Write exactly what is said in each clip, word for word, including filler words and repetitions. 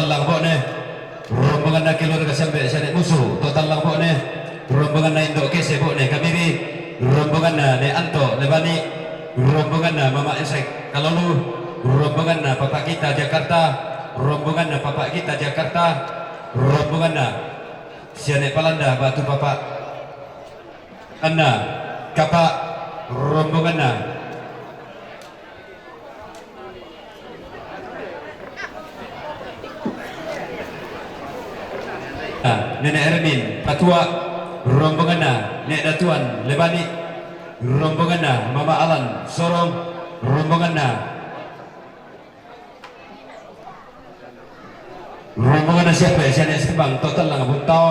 Lang bo'ne, rombonganna keluarga Siambe' sia ne Musu, to Tallang bo'ne, rombonganna Indo' Kese bo'ne Kamiri, rombonganna ne Anto Lebani, rombonganna Mama Esek Kalolu, rombonganna Papa Gita Jakarta, rombonganna Papa Gita Jakarta, rombonganna sia ne Palanda batu Papa Anna, Kapa, rombonganna. Nah, Nenek Ermin, Patua, rombonganna, Nek Datuan, Lebani, rombonganna, Mama Alan, Sorong, rombonganna. Rombonganna Siambe' sia ne Sembang, to Tallang Buntao,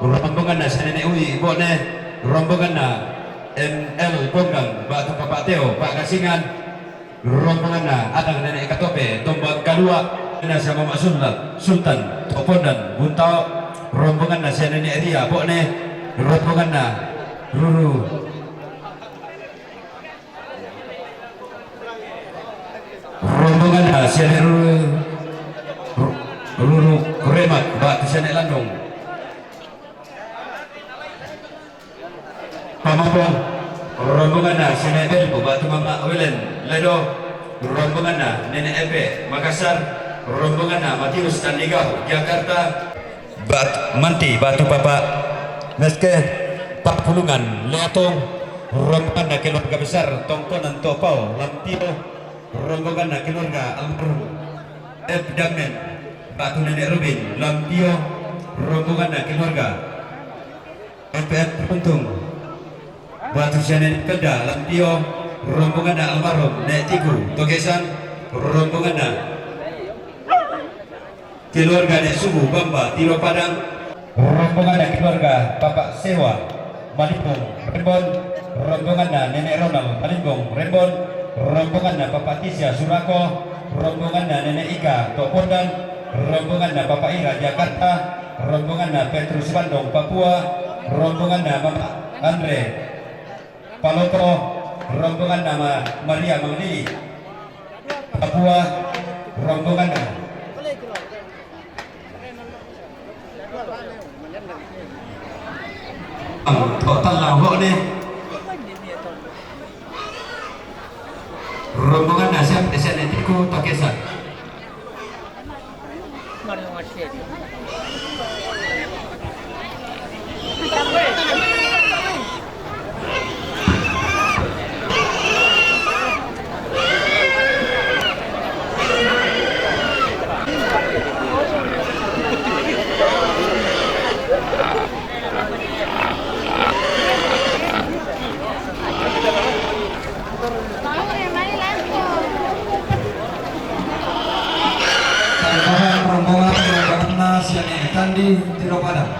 rombonganna sia Nenek Ui bo'ne, rombonganna M L Ponggang, batu Papa Teo, Pak Kasingan, rombonganna Adang Nenek Katope, Tombang Kalua, na sia Mama Sultan, Sultan, to Pondan, Buntao, rombonganna sia Nenek Ria bo'ne, rombonganna Ruru. Rombonganna sia ne Ruru, Ruru Kuremak, batu sia ne Landong. Pamapong, rombonganna sia ne Belbo, batu Mama Welen, Ledo, rombonganna Nenek Epe, Makassar, rombonganna Matius Tandigahu, Jakarta. Bat-, Manti, batu Papa Meske, Pak Pulungan, Leatong, rombonganna keluarga besar Tongkonan Topao, Lampio, rombonganna keluarga almarhum F Damen, batu Nenek Rubin, Lampio, rombonganna keluarga F F Runtung, batu sia Nenek Pelda, Lampio, rombonganna almarhum Nek Tiku, Togesan, rombonganna keluarga Nek Subu Bamba, Tiro Padang. Rombonganna keluarga Bapak Sewa, Malimbong, Rembon. Rombonganna Nenek Ronald, Malimbong, Rembon. Rombonganna Bapak Tisha, Surako. Rombonganna Nenek Ika, Topondan. Rombonganna Bapak Ira, Jakarta. Rombonganna Petrus Bandung, Papua. Rombonganna Bapak Andre, Palopo. Rombonganna Ma-, Maria Manglili, Papua, rombonganna. Ang to Tallang bo'ne. Rombonganna Siambe' sia ne Tiku, Tokesan. Rombongan, rombongan, rombongan sia ne Tandi, Tiro Padang.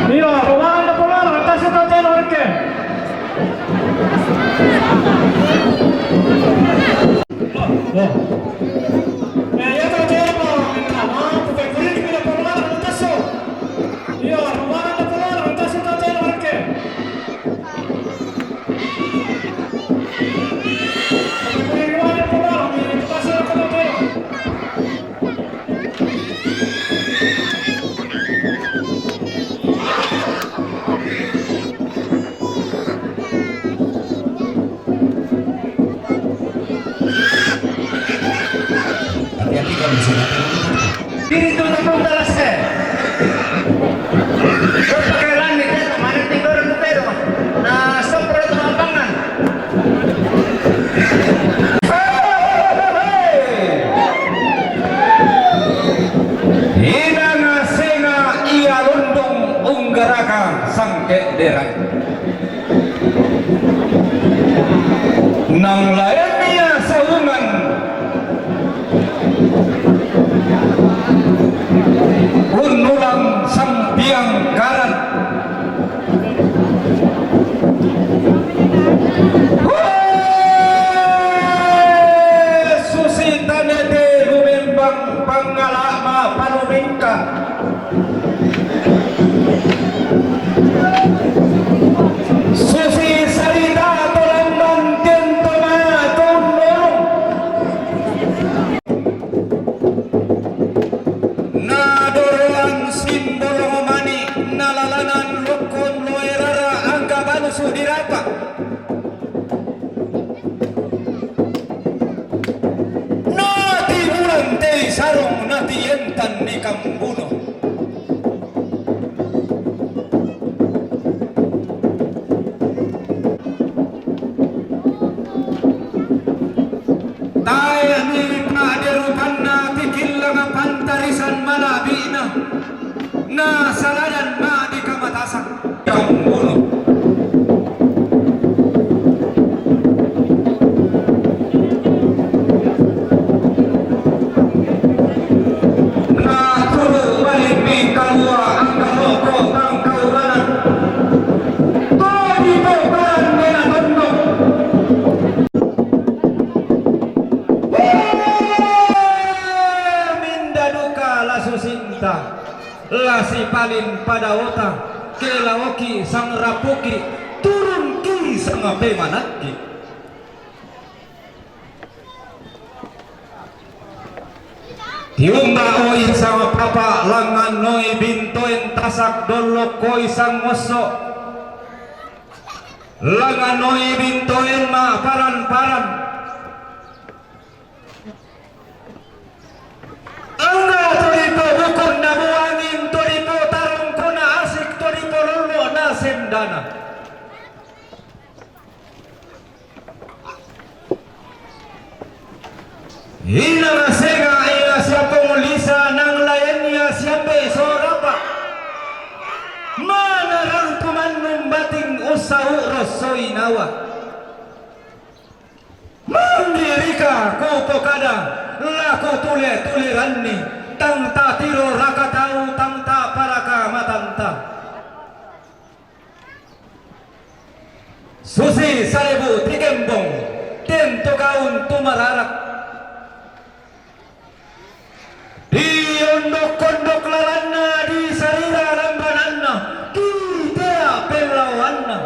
Iyo, rombongan na polao, tasi to telo reke. Iyo, rombongan na polao, tasi to telo reke. Hati-hati kalau di sini. Diri tu tepung talas ke. Kau pakai rani, dia tak mana tidur tu, pero. Nah, semprot lapangan. Inang Senga ia lundung unggaraka sangke derang. Nang laennia saungan unnulang sampiang karan. Sudirapa. Nati bulan tei sarong nati entan ni kambuno. Tae' mi pa'de rupanna tikillang pantarisan mala'bi'na, na saladan ma' di kamatasan. Kambuno. Naturu' bali' mi kalua' angka loko' tangkaubanan. Todi poparan mena tondok. Minda duka la susinta, la sipalin padaota, ke laoki' sangrapuki', turunki' sangapemanakki'. Tiumba' oi sangapapa', langngan oi bintoen tasak, dollok oi sangosso', langngan oi bintoen ma'paran-paran. Angga to dipo bukun nabuangin, to dipo tarungkuna asik, to dipo lollo' na sendana. Inang senga' ia siampong lisa, nang laen ia siambe' sorapa'. Manarang tumannung bating ussau' rossoi nawa. Mandirika kupokada, la kutule-tuleranni, tang tatiro raka tau, tang taparaka matanta. Susi salebu' tikembong, ten to gaun tumararak. Di ondok-ondok lalanna, di sarira lambananna, di tea' pellawanna.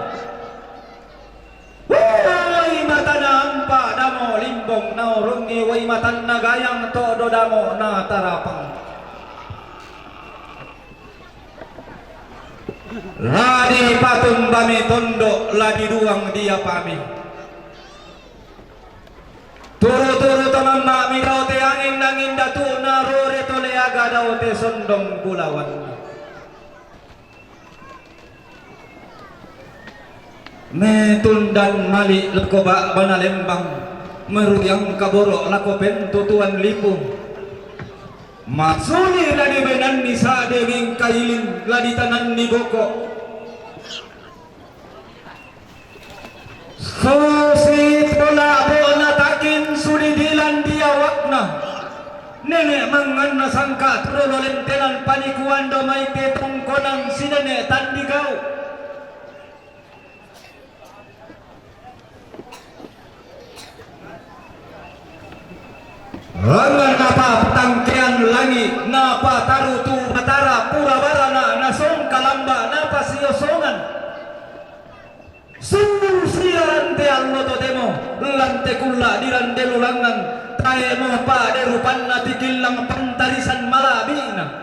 Wai matana ampa' damo' limbong naurungi, wai matanna gayang to'do damo' natarapang. La dipatumbami tondo', la diduang diapami. Turu-turu tamamma'mi dao te angin-angin datu'na, rore to leaga dao te sondong bulawanna. Metundan mali' lako ba'bana lembang, meruyang kaboro' lako pentutuan lipu. Masuli la dibenanni sa'de mingkailing, la ditananni boko'. Susi tola bo'na takin sudidilan diawakna. Nene' manganna sangka' turo lentenan panikuan do mai te tongkonan sinene' tandikau. Langngan napatangkean langi', napataru tu Batara pura barana, nasongka lamba' napasiosongan. Susi rante allo totemo, lante kulla' dirande lulangngan, tae' mo pa'de rupanna tikillang pantarisan mala'bi'na.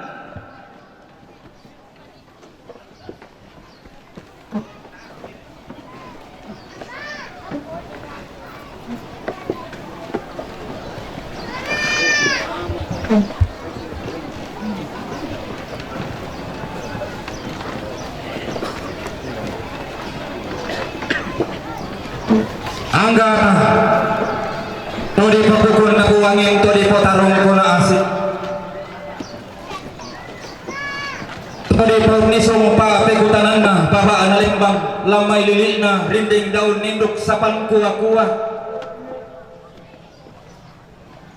Angga to dipabukun nabuangin, to dipotarungkuna asik. To dipaunnisung pa'pekutananna, baba'na lembang, lammai lili'na, rinding daun ninduk sapan kua-kua.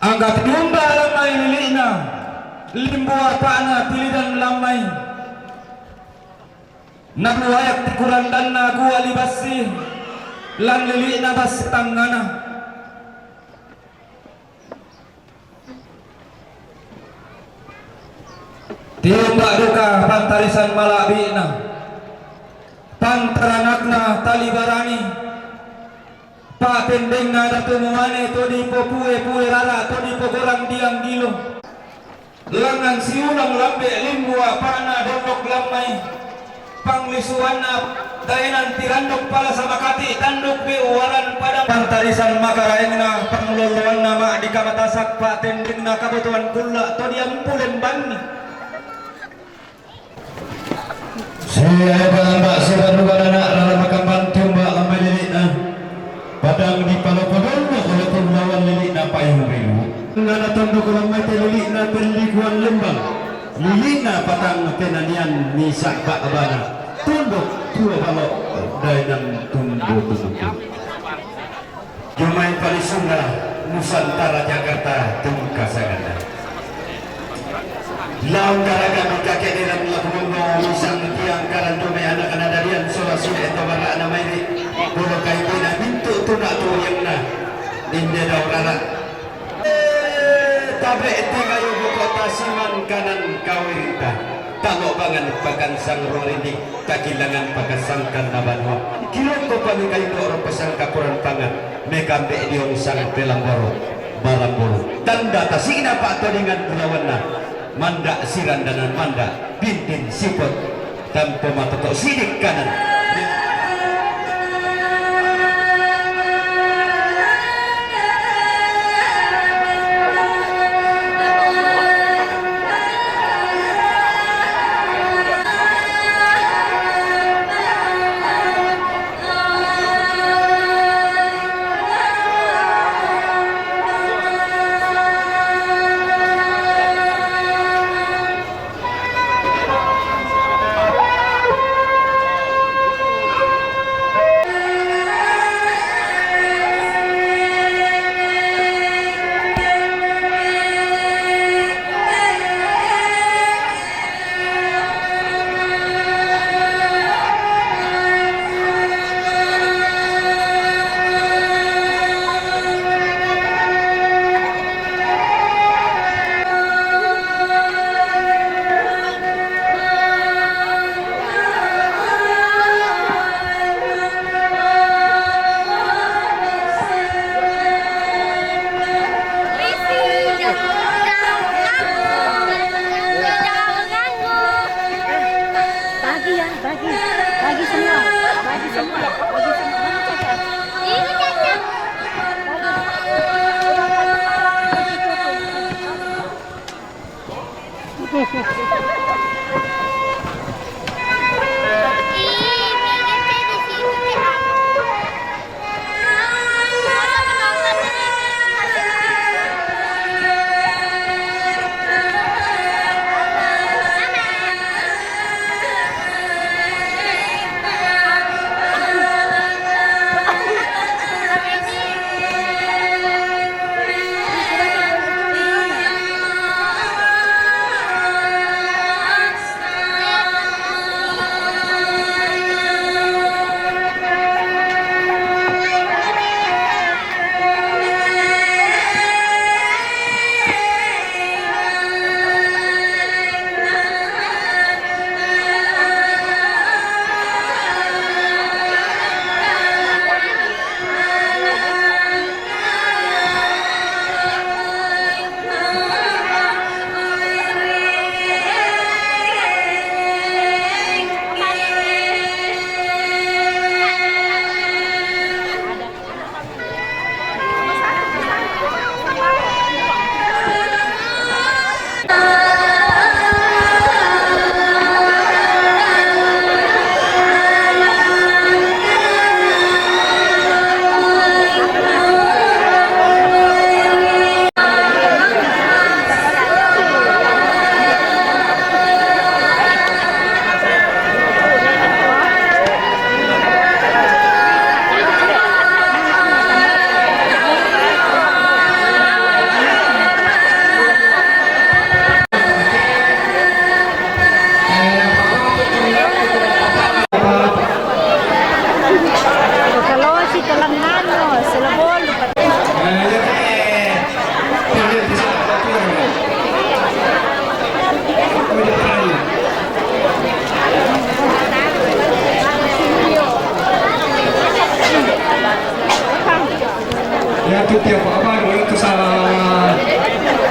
Angga tiumba lammai lili'na, limbu apa'na tilidan lammai. Nabuayak tikurandanna guali bassi, lan lili'na bassi tangngana. Tiumba duka pantarisan mala'bi'na, pantaranakna tali barani, pa'pendengna datu muane to dipopue-pue rara, to dipogorang diang gilo. Langngan siulang lambe' limbu apa'na dollok lammai, panglisuanna Dainan tiranduk pala samakati tanduk biuwaran padang pantarisan makaraengna pangloloanna ma' dikamatasak pa'tendengna kabutuhan kulla' to diampulen bangi. Siae palamba' sibannubanana rara makamban tiumba' lambai lili'na. Padang dipalopo dollo' oleh pemulawan lili'na payung rilu. Ngana tondok lambai te lili'na pellikuan lembang. Lili'na patang penanian misa' ba'bana. Tondok tua balo' dainan tumbu-tumbu. Jomai palisunna Nusantara Jakarta tungkasanganna. Laung garaga mangkakene lan laku mongo misang tiang karan jomai anak-anak darian sola sule to bara'na mairi', bolo kaibena mintu' tuna' tuianna, inde dao rara. Tabe' tingayo boko tasiman kanan kawirita, talo'bangan pakansang rorini, takilangan pakasangkan na banua. Kilongko pamikayu do'ro pasangkapuran pangan, mekambe' diong sang pelamboro, baramboro. Tanda tasi'na pa'todingan bulawanna, manda' sirandanan manda', bintin sipot, tampo matoto' sidik kanan. Bagi ya, bagi. Bagi semua. Bagi semua. Bagi semua. Mana Caca? Ini Caca. Iya, tutti a papà, questo sarà,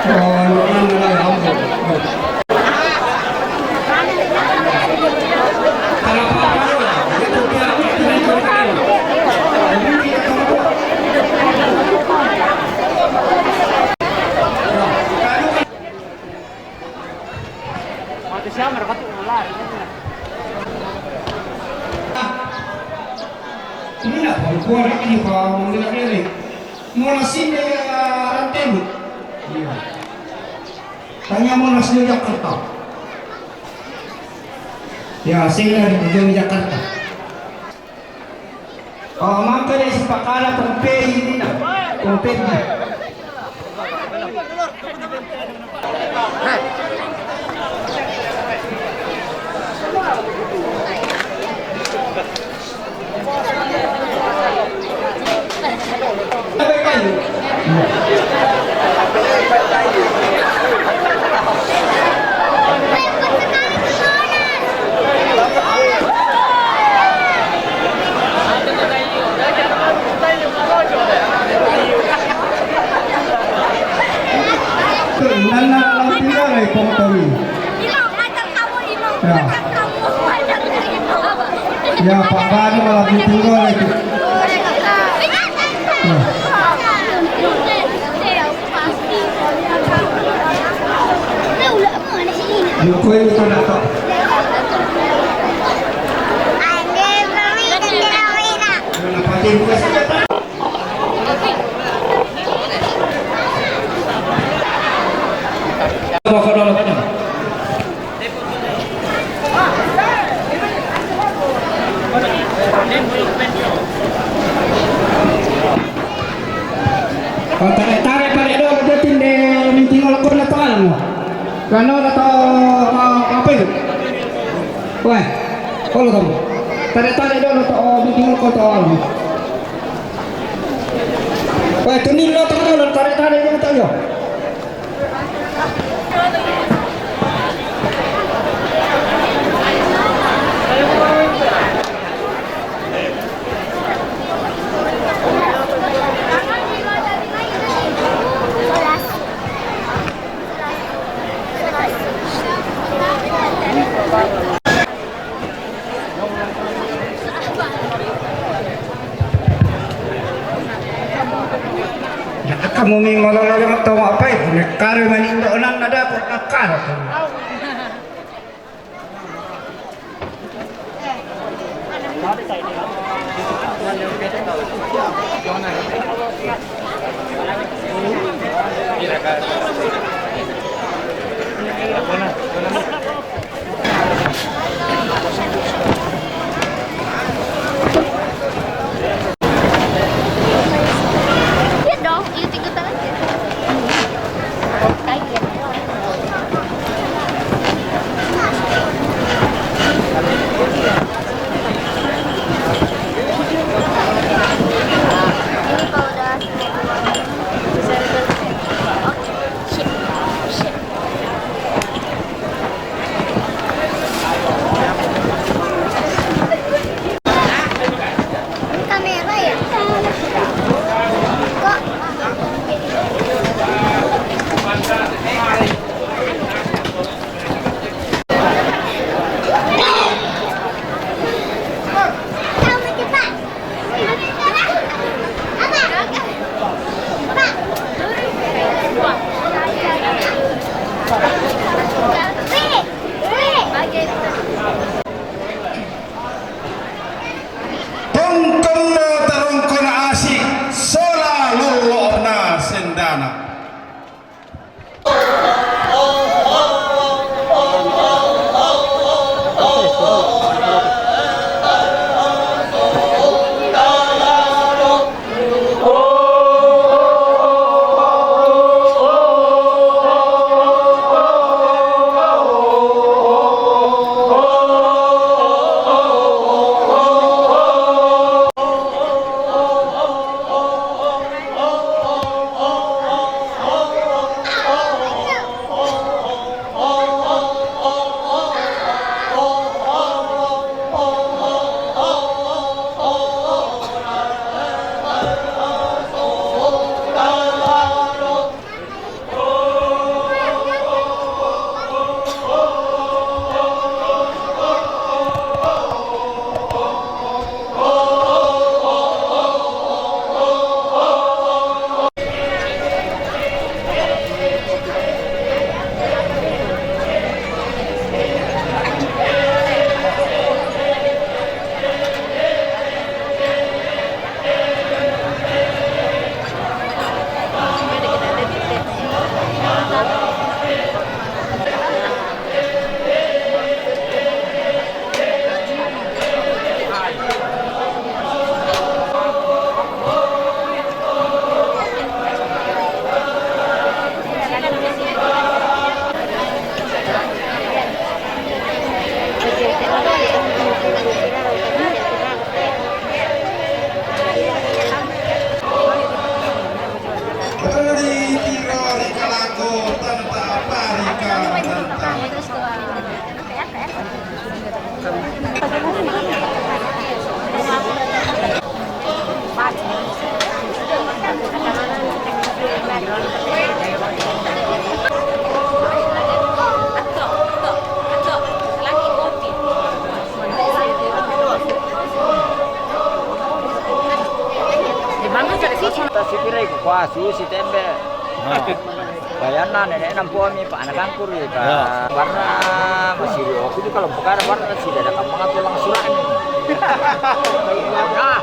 oh, non hanno la lampo. Sarà papà, allora, questo qui ha Ini nak, kalau keluar ini, Pak, mengelak-ngelek. Monas ini, ya, Rantendu. Iya. Tanya Monas di Jakarta. Ya, sini di Jakarta. Oh, mangka deh, si pakala Pompei ini, nak. Pompei. Nana lau tinggal lagi pong tawi. Ya. Ya, Pak Bani malah tinggal lagi. Ya. Yuk, kue itu nak tak? Kenapa tim buka senjata? Oh, tarik-tarik, tarik dulu, dia tinde minting oleh kau nak tahu. Kano na to, ma-, apa itu? Weh, kalau kamu. Tarik-tarik dulu to, oh, bikin kau to, oh. Weh, tunin lo to, lo tarik-tarik dulu to, yo. Kamu mi malolo yang tahu apa itu? Nekar main Indo nan ada kok nekar. Iya dong, iya tiga tangan ya. Kayak gitu. Ini kalau udah semua. Oke, sip, sip. Tasi pirai ku kuasu si tembe. Bayanna nenek nampuami pa anak angkuri ka. Warna masih aku juga kalau bukan warna si ada kampung tulang surat ini. Nah.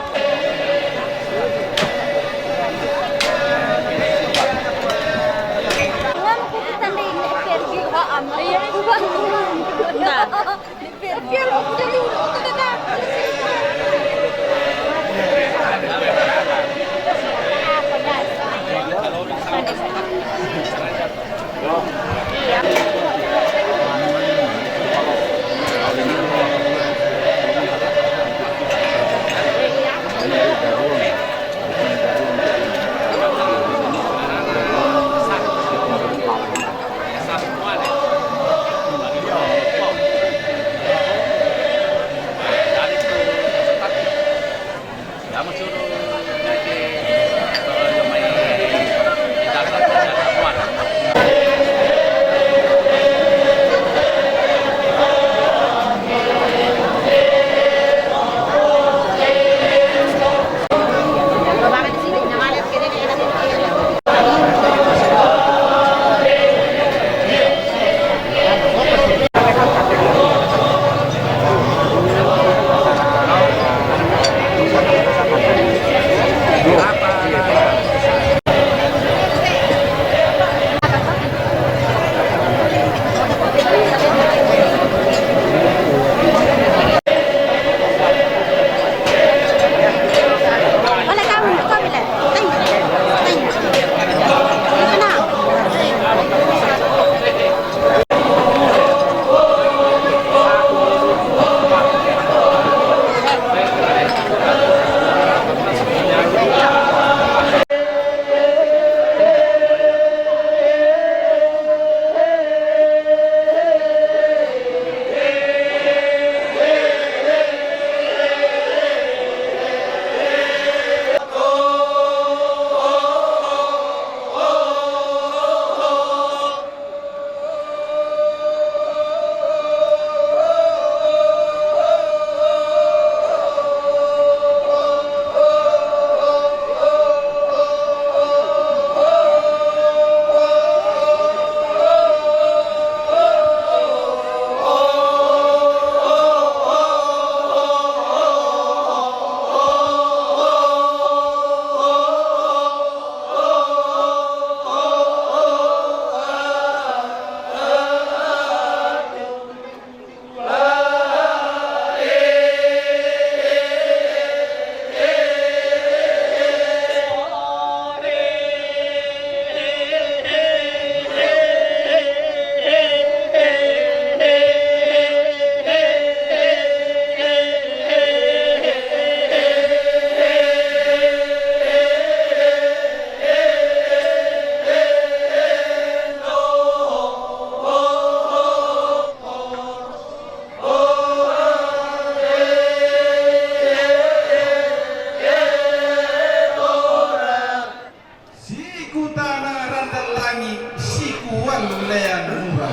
Siku tana randang langi, siku walleang mura.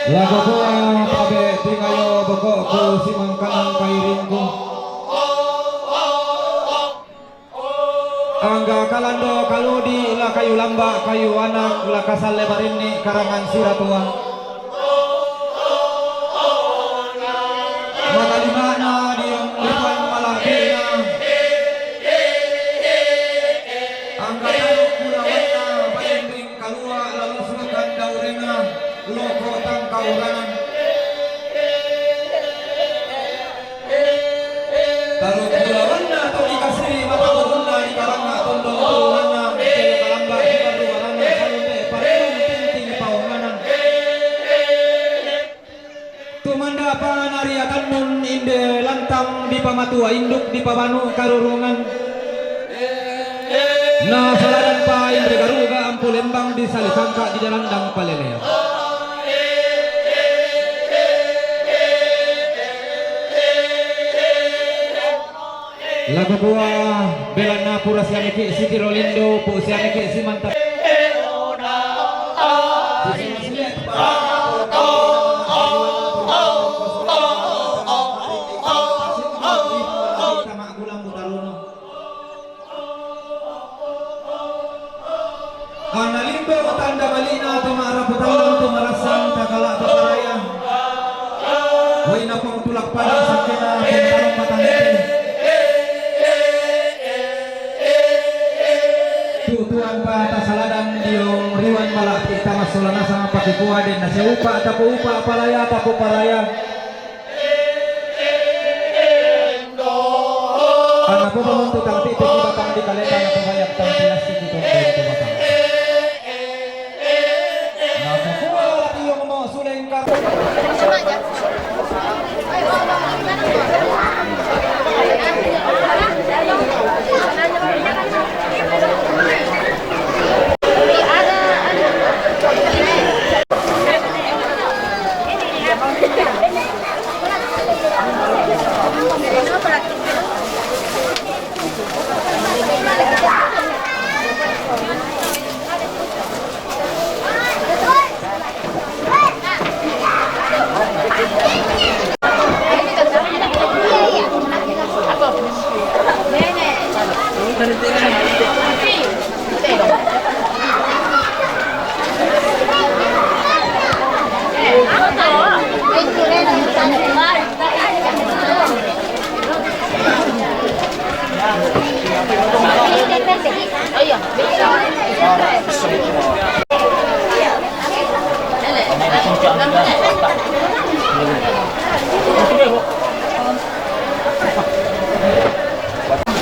Lako tua tabe tingayo boko ku simangkanang kairingku. Angga kalando kaludi la kayu lamba kayu anak la kasalle barinni karangan siratua. Makalimana diong lipan malabina. Angga taluk kulawanna barinni kalua lalu sulukan daurenga loko tangkaurangan. Taruk bulawanna to dikasiri mata burunna di karangna Pamatua induk di pabanu karurungan. Na saladan pa inre garuga ampu lembang di salisangka di dalandang palelean. Laku kua belanna pura sianiki sikirolindo, pu sianiki simantap. Ana limbo tanda malina tu ma'rapu tallang tu marassang takala tu paraya. Waina pong tulak padang sakena pintalong matangete. Tutuan pa tasaladan diong riwan mala'pi tamassola nasang pakikua den naseupa tapu upa palaya tapu paraya. Ana po pamuntu tang titik di batang di kaleta na po banyak tang tilas di kutu di batang. Na po kuwa lagi yung mo suleng ka.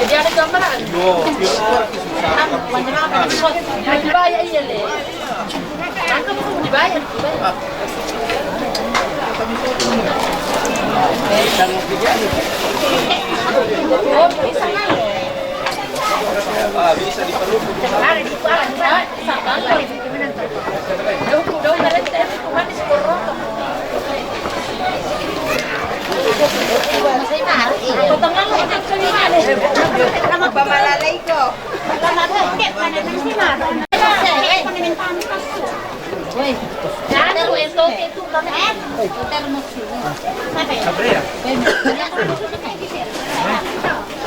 Jadi ada gambaran. Dibayar, iya, Le. Dibayar, dibayar. Pamalalay ko.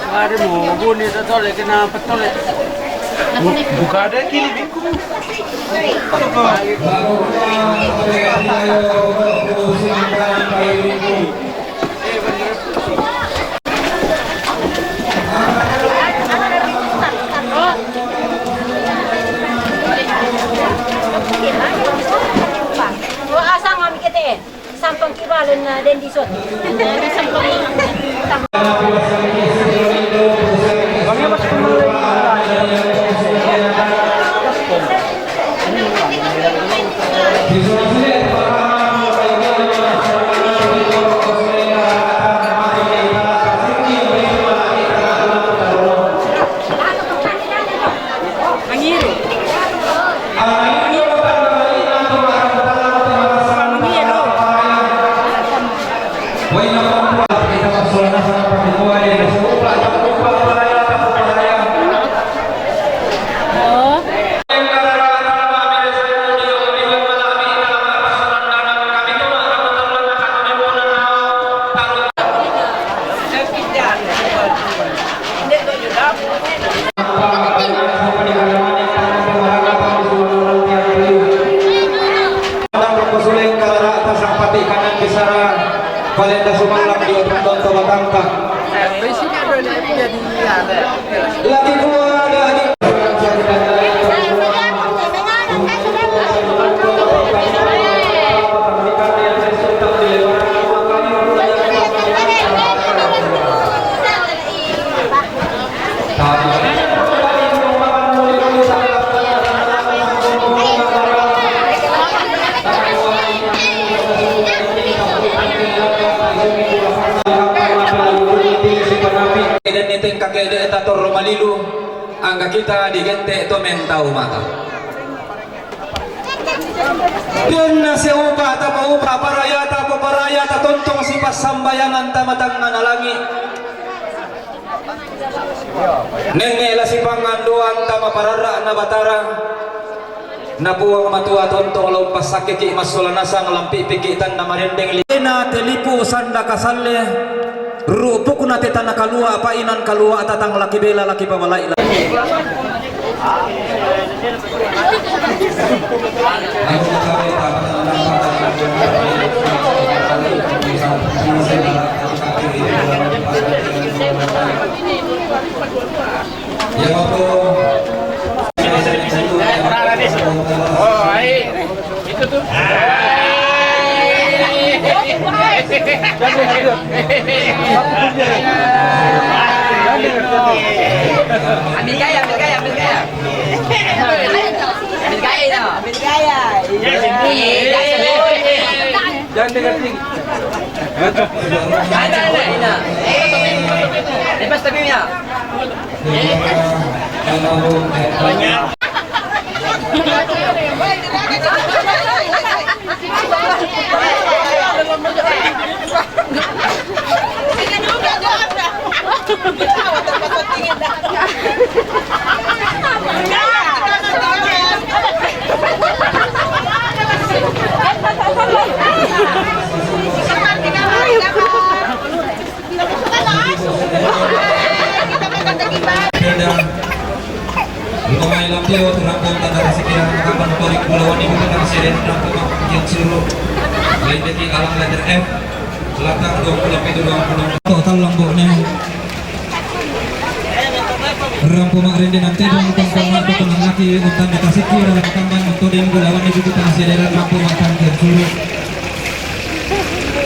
Ada mo, bu ni tatole kena petole. Bu-, buka ada kini bingkung. Sampang kibalen na den di sot. Suleng kalara'ta sampati kanan bisara palenda sumallang di otak tonto batangka. Lagi dua, lagi. Kede' tatorro malilu, angga kita digente' to mentau mata. Denna siupa tapaupa, paraya tapoparaya, tatontong sipassambayangan tama tangngana langi'. Nenne' la sipangandoang tama pararra'na Batara. Na Puang Matua tontong la umpassakkeki' massola nasang, lampi'piki' tanna marendeng li-, na te lipu sanda kasalle, ru'pukna te tana kalua', pa'inan kalua'ta tang lakibela lakipamala'i la. Ambil gaya, ambil gaya, ambil gaya. Ambil gaya itu, ambil gaya. Iya, iya. Jangan dengar tinggi. Ada, ada, Ina. Eh, lepas tapi punya. Pemai Lampio, Rampung Tanda Tasik, Kilang Kapan, Torik, Pulauan Ibu Kota Mesir, Rampung Kian Suru, Lendeki Alang Letter F, Latang dua puluh pitu dua puluh. Total Lomboknya. Rampo ma'rende nante dong tongkol ma'ko tonang laki untang di Tasik Kira, Kamban, Todeng, Bulawan, Ibu Kota Masih Daerah, Rampo Matang Kian Suru.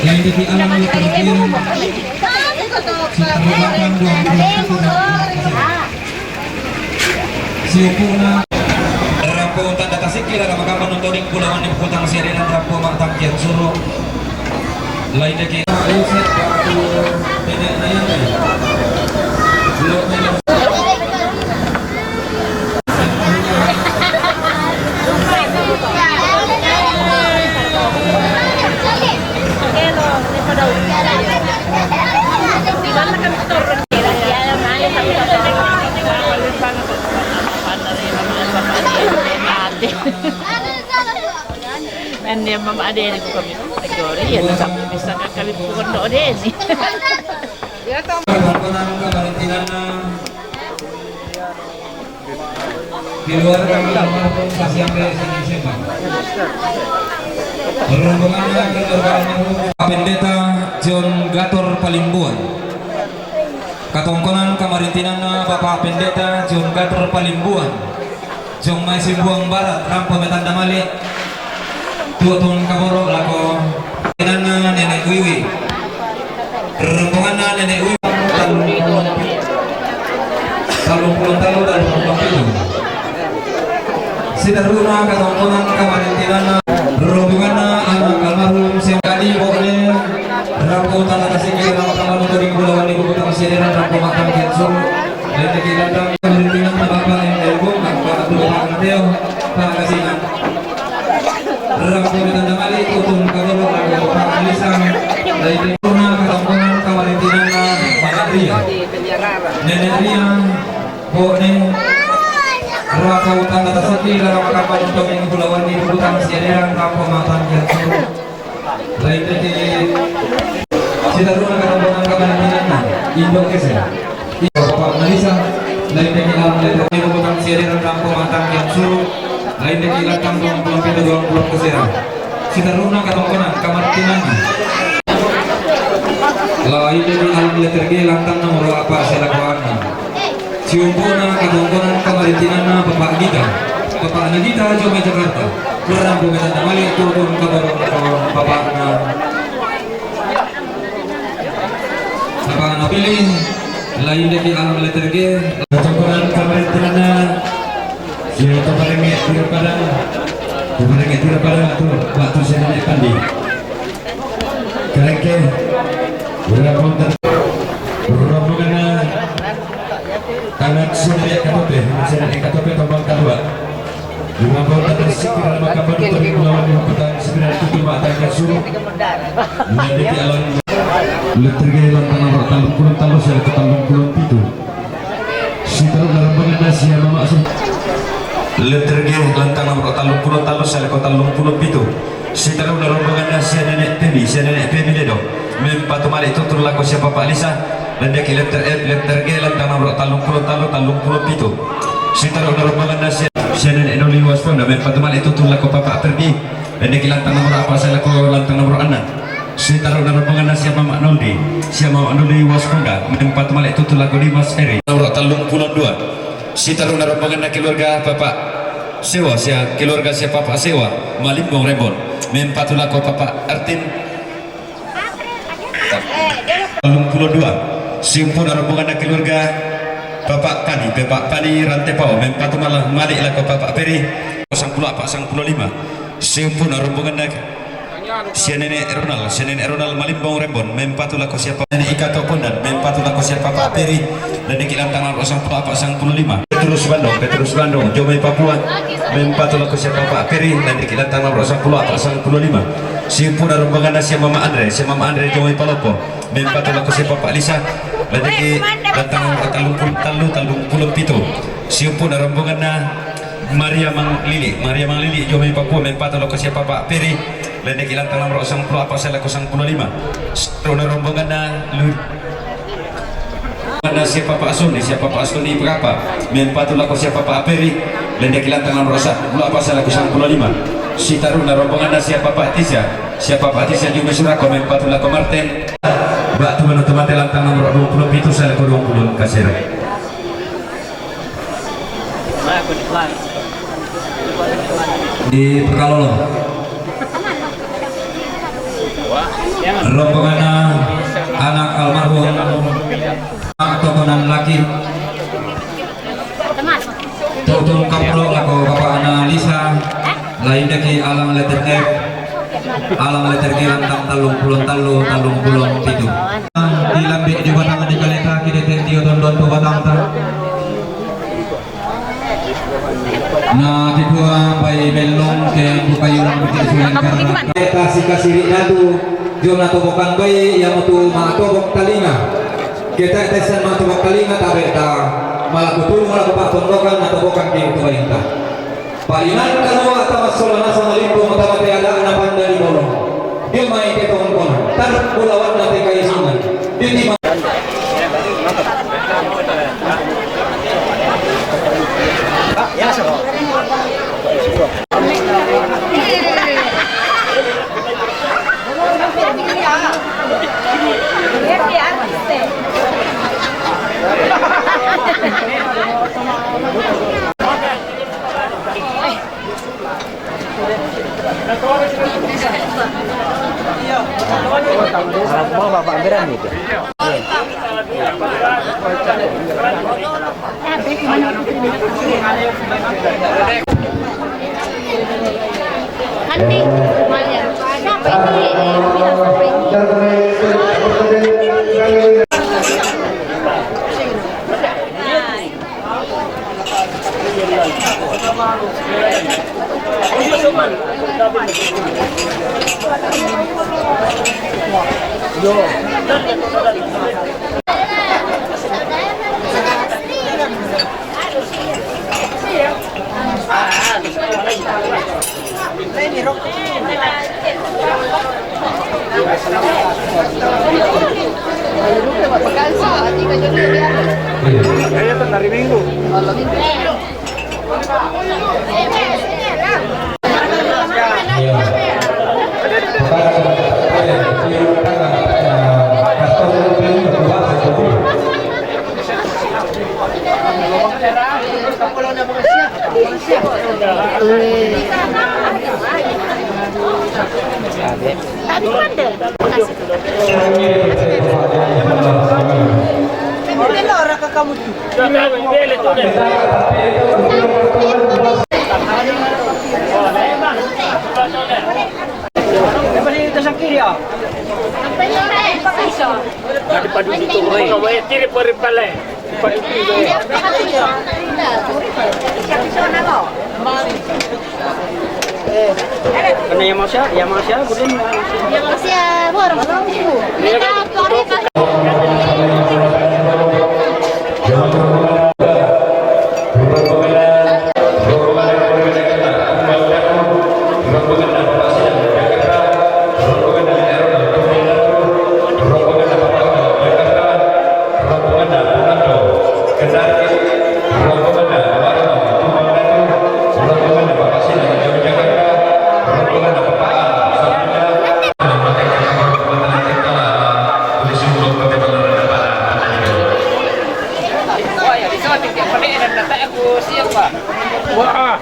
Yang di alam letter G. Siapa makan dua puluh satu. Siupuna. Rampo tanda Tasik Kira, Kamban, Todeng, Bulawan, Ibu Kota Masih Daerah, Rampo Matang Kian Suru. Lain deke. Ande. Ande, mama, ade ni ko kami. Jori ya, tetap bisa ka kami pukul do ade ni. Keluarga almarhum Pasiambe Sini Sembang. Rombongannya keluarga almarhum Pendeta John Gator Palimbuan. Katongkonan kamarintinanna Bapak Pendeta John Gator Palimbuan. Jong mai Simbuang Barat, rampo metanda mali. Tuotun kaboro lako. Inanna Nenek Wiwi. Rombonganna Nenek Wiwi. Tallung pulong pitu. Tallung pulong tallu, tallung pulong pitu. Sitaruna katongkonan kamarintinanna. Rombonganna anak almarhum Siang Kadi Bokne. Rampo tanda kasih kira nama kamu dari Bulawan Ibu Kota Masih Daerah, rampo makan kian suru. Lendeki lantang, rintingan Bapak M L Bung, Bapak Abdul Rahman Mateo, Pak Kasinan. Rerang pemitan damali, tutung kagolok, Bapak Alisang, dari Purna, Katampungan, Kamarintingan, Nenek Ria. Nenek Ria, Bone, Raka Utang, Kata Saki, Raka Makapan, Tomeng, Bulawan, Ibu Kota Masih Daerah, Rampo Matan, Jatuh. Lain deke sitaruna katambanan kamarintinanna, Indo Kese. Bapak Nalisa, lain deke alam letter Indo Butang Siadiran Rampo Matang Kian Suru, lain deke lantang dua puluh pitu dua puluh Kusera. Sitaruna katongkonan kamarintinanna. Lain deke alam letter G lantang nomor apa selakuanna. Siumpuna katongkonan kamarintinanna Bapak Gita. Bapak na Gita, Jome Jakarta. Kurang bumetan na mali, turun kabarong Bapak na. Bapak na pilih, lain deke alam letter G. Katongkonan kamarintinanna. Sio to parenge tiro padang. To parenge tiro padang atau waktu saya naik pandi. Kerengke. Udah konten. Rombongan. Tangan sini katope, sini katope tombang kadua. Lima bola tersikir dalam maka baru tadi melawan di petang sembilan tujuh mata kasur. Menjadi alam. Letter G lantang nomor tallung pulo tallu sale ko tallung pulo pitu. Sitaru na rombongan na sia Mama Asun. Letter G lantang nomor tallung pulo tallu sale ko tallung pulo pitu. Sitaru na rombongan na sia Nenek Pemi, sia Nenek Pemi Ledo. Mempatu malik tutur lako sia Papa Lisa. Lendeki letter F, letter G lantang nomor tallung pulo tallu, tallung pulo pitu. Sitaru na rombongan na sia, sia Nenek Noli Wasponda. Mempatu malik tutur lako Papa Perdi. Lendeki lantang nomor apa sale ko lantang nomor enam. Sitaru na rombongan na sia Mama Noldi, sia Mama Noldi Wasponda, mempatu malik tutur lako Dimas Eri. Nomor tallung pulo dua. Sitaru na rombongan na keluarga Bapak Sewa, sia keluarga sia Bapak Sewa, Malimbong Rembon. Mempatu lako Bapak Artin. Tallung pulo dua. Siumpu na rombongan na keluarga Bapak Pani, Bapak Pani Rantepao, mempatu malah malik lako Bapak Peri. Sangpulo apa, sangpulo lima. Siumpu na rombongan na sia Nenek Ronald, sia Nenek Ronald Malimbong Rembon, mempatu lako sia Papa Nenek Ika Topondan, mempatu lako sia Papa Peri, dan niki lantang nomor sangpulo apa, sangpulo lima. Petrus Bandung, Petrus Bandung, Jomai Papua, mempatu lako sia Papa Peri, dan niki lantang nomor sangpulo apa, sangpulo lima. Siumpu na rombongan na sia Mama Andre, sia Mama Andre Jomai Palopo, mempatu lako sia Papa Lisa, dan niki lantang nomor tallung pulo tallu, tallung pulo pitu. Siumpu na rombongan na Maria Manglili, Maria Manglili, Jomai Papua, mempatu lako sia Papa Peri, lendeki lantang nomor sangpulo apa sale ko sangpulo lima. Sitaru na rombongan na lu-, na sia Papa Asoni, sia Papa Asoni Prapa, mempatu lako sia Papa Peri, lendeki lantang nomor sangpulo apa sale ko sangpulo lima. Sitaru na rombongan na sia Papa Tisa, sia Papa Tisa Jomai Surako, mempatu lako Marten. Batu manu tomate lantang nomor dua pulo pitu sale ko dua pulo kasere. Di Pekalolo. Rombongan anak almarhum, anak tokonan laki. Tutung kaplo lako Bapak Ana Lisa. Lain daki alang letter F, alang letter G lantang tallung pulo tallu, tallung pulo pitu. Di lambik di batang di kaleta kidete dio tondon tu batang ta. Na kipua bai bellong ke bukayung bukit sulen karena. Kita sika siri datu, jona tobokan bai, yang tu ma tobok talinga. Kita tesan ma tobok talinga tabe ta, malah kuturu malah kupak tondokan na tobokan ke tu balinta. Palinan kalua tama sola nasa malimpung tama te ada na panda di bolong. Dia mai te tongkona. Tar kulawan na te kaisungan. Dia di ma- Nanti, Malia. Siapa ini? Eh, Mira, siapa ini? Kayaknya tuh hari Minggu. Tadi kan deh. Tiri pari pale. Kena yang masya, yang masya, gudun. Yang masya, bor. Kita tuari. Wah.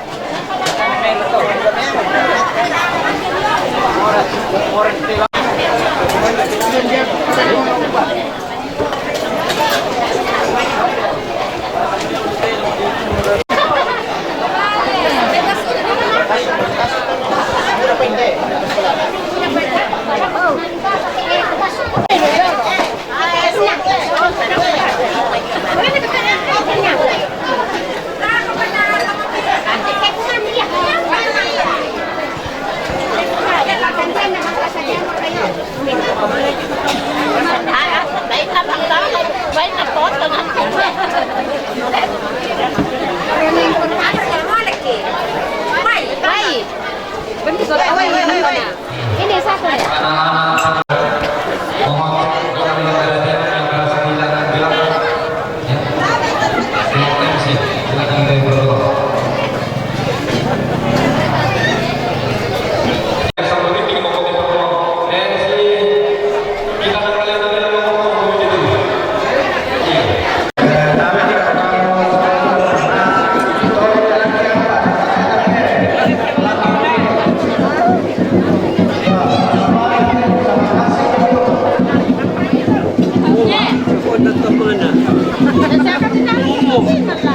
Ini satu ya.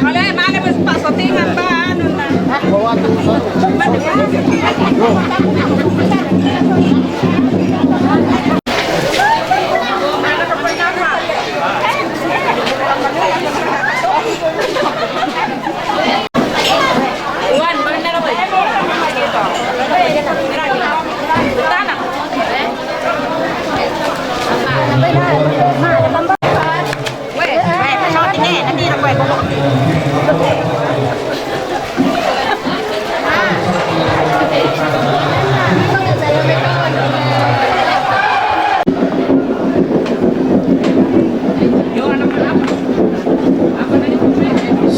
Wala, mana ba sa pasotingan ba? Ano na?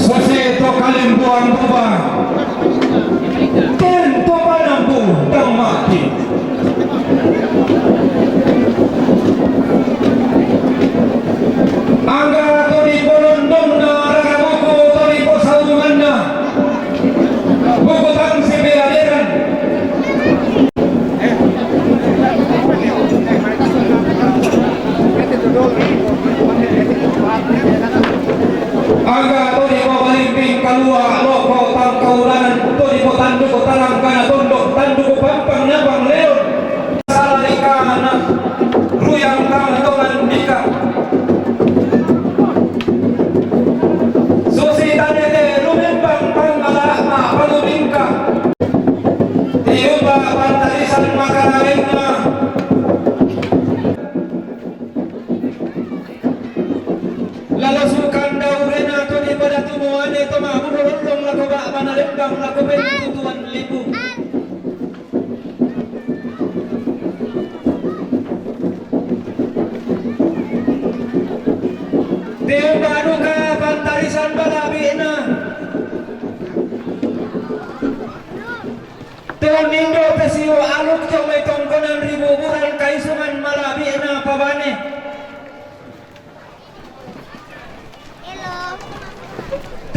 Sase to kalimbuang buba, ten to panambu dang mati. Angga to di ponondongna rarabuku to di posaunganna. Buku tang sipeladeran. Angga to di pobalimbing kalua loko tang kaulanan to di potanduk talang kana tondok tanduk pampang napang leon. Salarikana ruyang tang tongan dika. Susi tadete lumembang pangala ma palubingka. Tiupa pantarisan makaraengna. Lalo sukan daurena to di pada tumuane to mabuno lollong lako ba mana lembang lako pentutuan lipu. Tiupa duka pantarisan balabi'na. Tu nindo pesiu aluk jong mai tongkonan ribuburan kaisungan malabi'na pabane.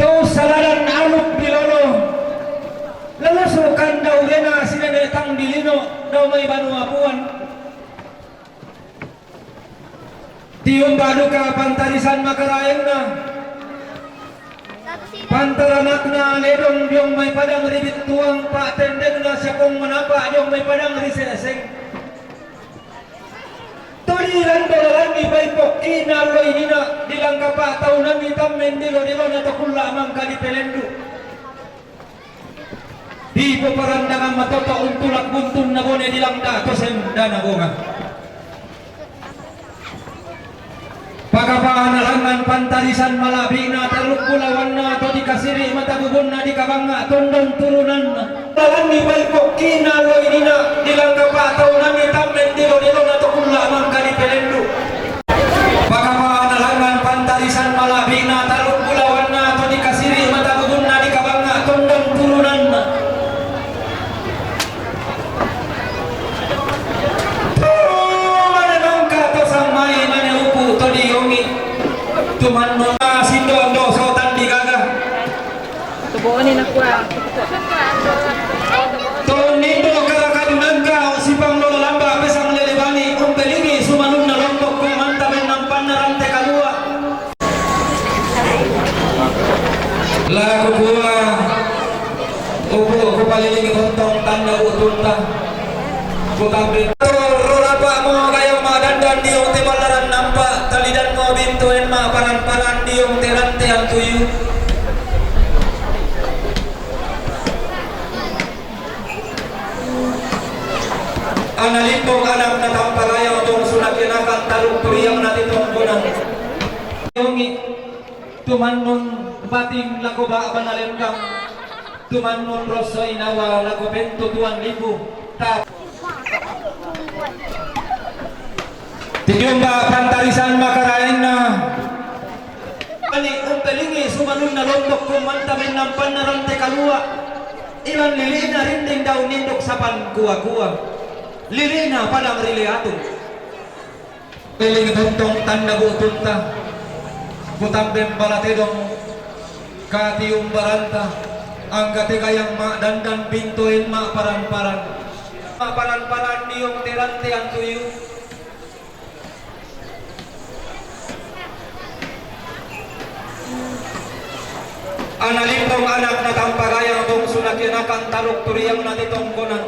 Tu saladan aluk di lolo. Lalu sukan daurena sinene tang di lino dau mai banua puan. Tiumba duka pantarisan makaraengna. Pantaranakna ledong diong mai padang ribit tuang, patendengna siapong manapa diong mai padang riseseng. Tuli Ilan to lalangi paipokki'na allo inina, dilang kapa'taunanni tammendilo-dilona to kulla' mangka dipelendu'. Dipoparandangan matoto' untula' buntunna bone dilang dato sendana bonga. Pakapana langngan pantarisan mala'bi'na taruk bulawanna to dikasiri' mata bubunna dikabangnga' tondon turunanna. Lalangi paipokki'na allo inina, dilang kapa'taunanni tammendilo-dilona to kulla' mangka dipelendu'. Pakapana langngan pantarisan mala'bi'na taruk bulawanna to dikasiri' mata bubunna dikabangnga' tondon turunanna. Mane mangka to sammai mane upu' to diongi. Tumannun sindo-ndo sotan digaga. Tuboni nakua. Tonni do karakadunangka sipanglola lamba' pesang lele bani umpelingi sumanunna lombok ku manta bennampanna rante kalua'. La kukua, upu' kupalilingi tontong tanna bu'tunta. Kutambe. Rorapa'mo gayang ma'dandan diong te ballaran nampa, talidanmo bintoen ma'paran-paran diong te rantean tuyu. Ana limbong anak natampa gayang tongsunna kenakan taruk turiang na titongkonan. Tumannun bating lako ba'bana lembang, tumannun rosso inawa lako pentutuan libu. Ta- Tidiumba pantarisan makaraenna. Ani umpelingi sumanunna lombok ku manta bennampanna rante kalua'. Ilan lili'na rinding daun ninduk sapan kua-kua. Lili'na padang ri Leatu. Eling tontong tanna bu'tunta, kutamben bala tedong katiumbaranta, angga te gayang ma'dandan bintoen ma'paran-paran. Ma'paran-paran diong te rantean tuyu. Ana limbong anak natampa gayang tongsunna kenakan taruk turiang na titongkonan.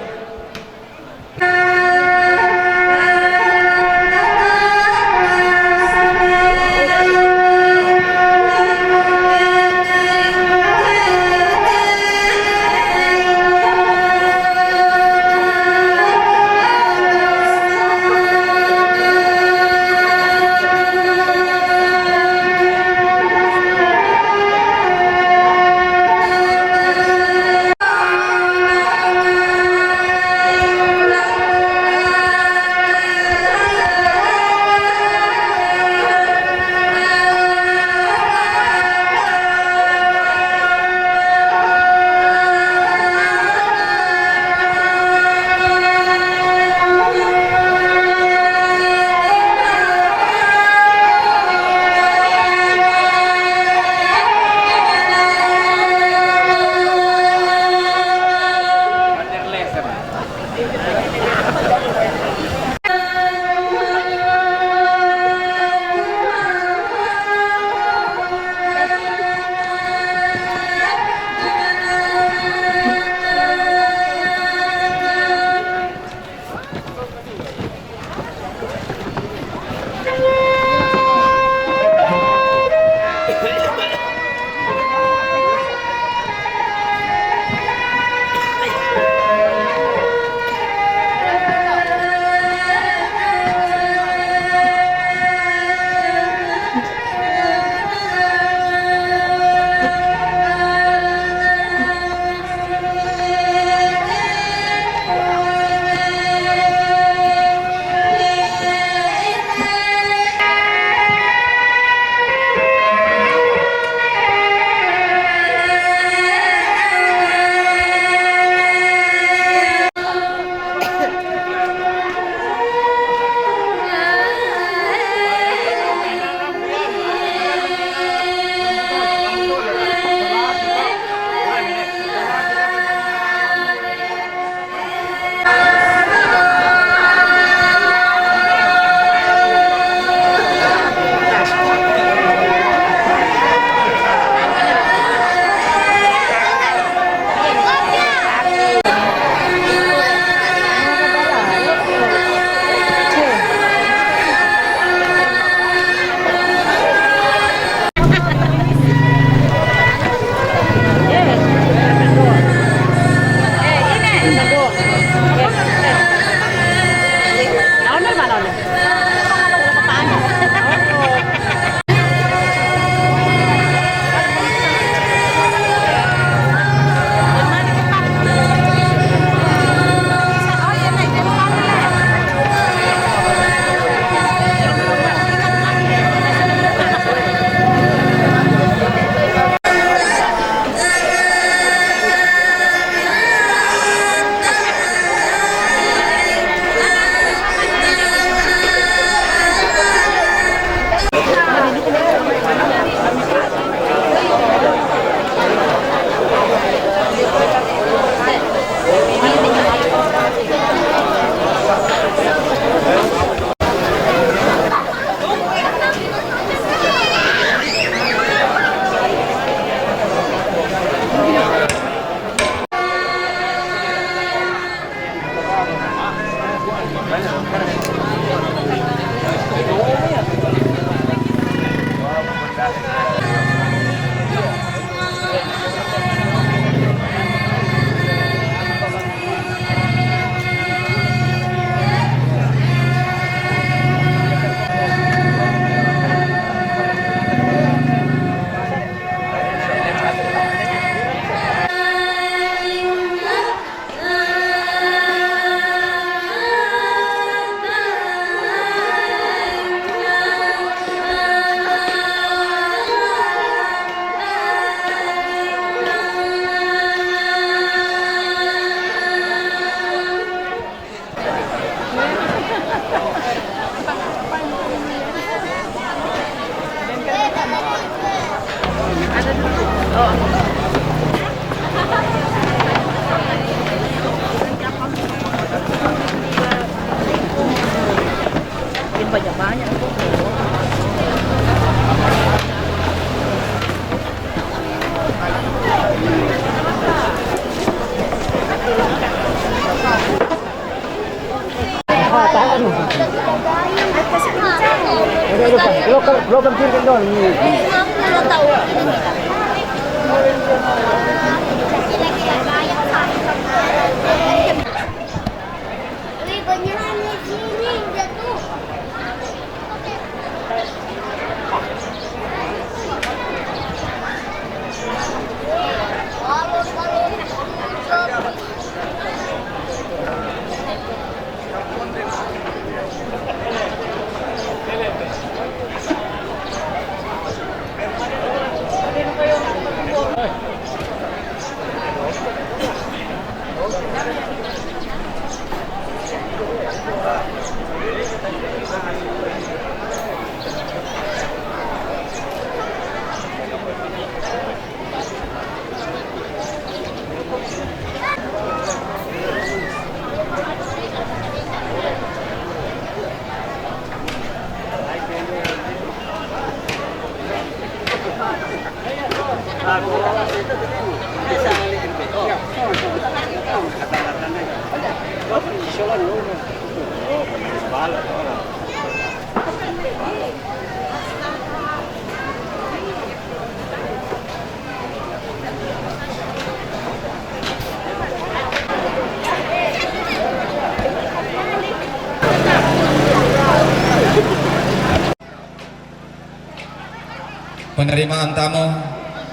Penerimaan tamu,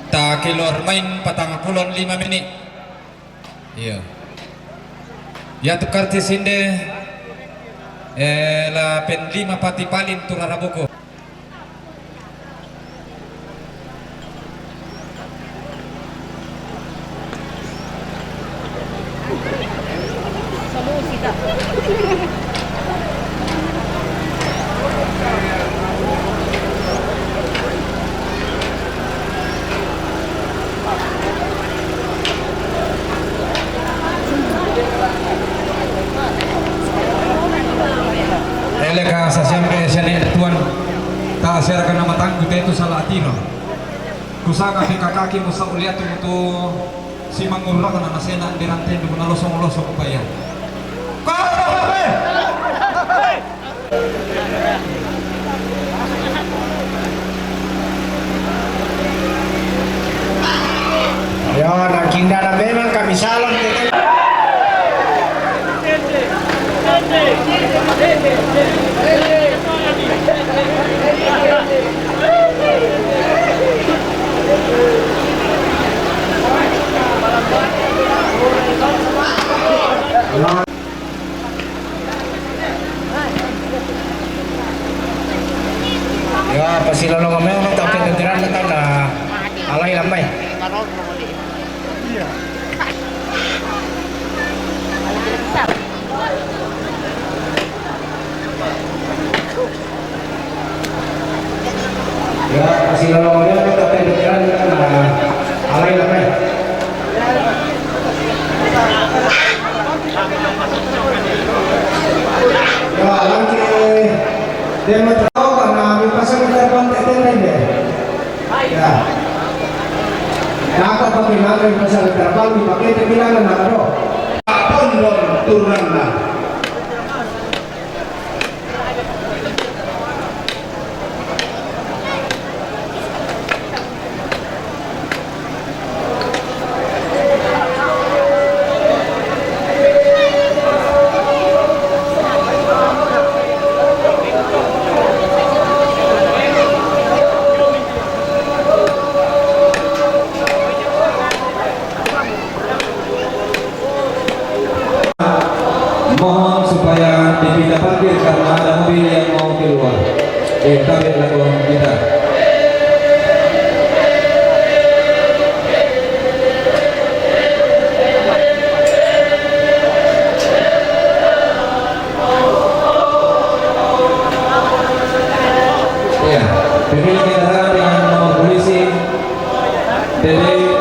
ta keluar main patang pulon lima menit. Iyo. Ya, tukar ti sinde, eh, la pen lima pati palin tu rara buku. Ele ka sa siempre siya ni tuan. Ta siya ka na matanggu te tu sala atino. Kusaka pika kaki mo sa uliatu mo tu si mangurra ko na masena di ranten di mo na losong-losong pa iya. Kau apa? Yo, nangkinda na memang kami salon. Ya, pasilolongan memang tak kedengeran, tak na alai lamai. Ya, pasilolongan memang tak kedengeran, tak na alai lamai. Ya, langki. Dia mau tahu kan, nah, mi pasang kita kontak dia. Ya. Nah, apa pakai nama mi pasang kita, bang, mi pakai dia bilang, nah, bro. Pondok turunanna. Mohon supaya dipindah parkir karena ada mobil yang mau keluar. Iya, tarik lagu kita. Iya, pemilik kendaraan dengan nomor polisi T D